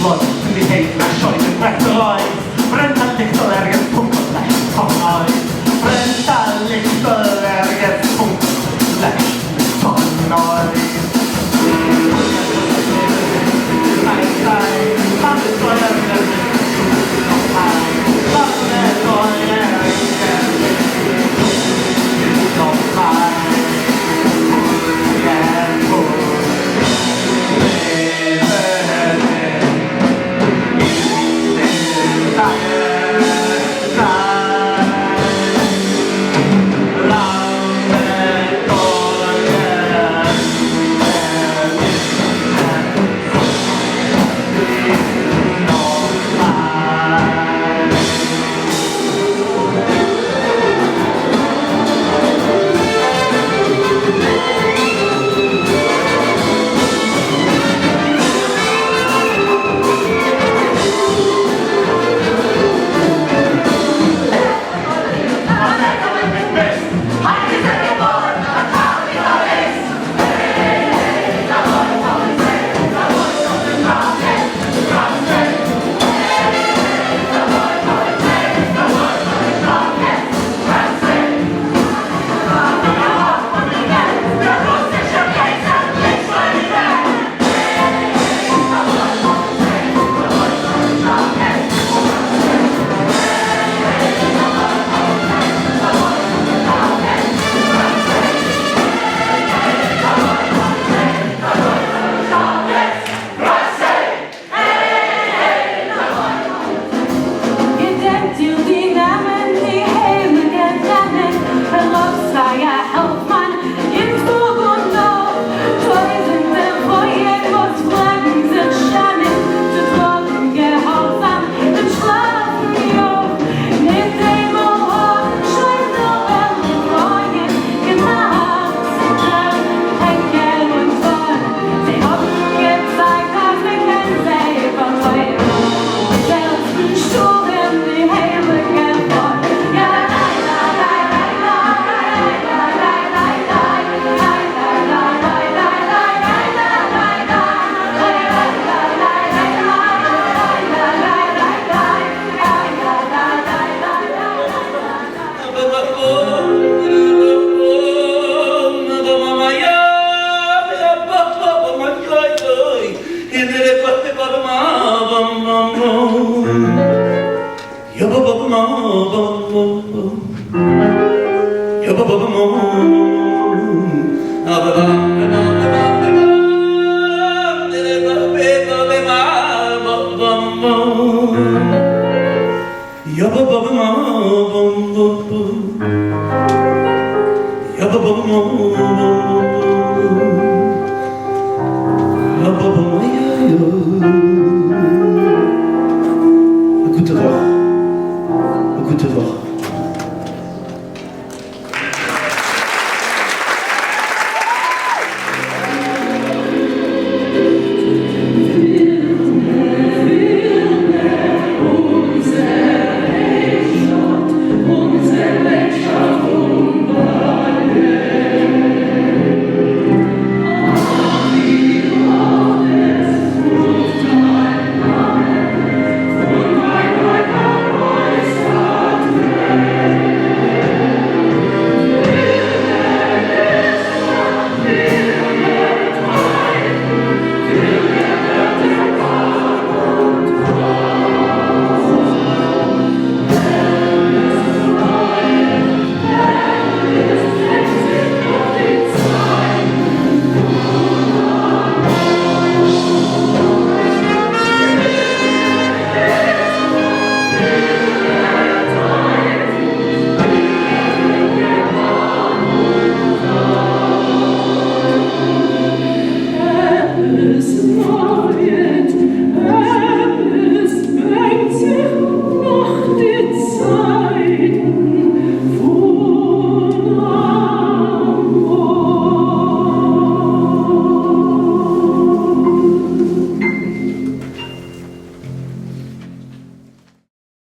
בלויז פון די העפלעך שוין אין ווערטער אויס, ברענט א ליכטל ערגעץ פונקט לעשט טאן אויס, ברענט א ליכטל ערגעץ פונקט לעשט טאן אויס. געדענקט איר די נעמען, די הייליגע נעמען, ר' סעדיה העלפמאן, גינזבורג און נאך, טויזענטער פרויען וואס פלעגן זיך שעמען צו טראגן געהארזאם דעם שלאפן יאך, ניט איינמאל האבן שוין נאבעלע פרויען געמאכט ציטערן הענקער און טאן, זיי האבן געצייגט אז מען קען זיי פארטרויען. זעלבסטן שטורעם די הייליגע פאן.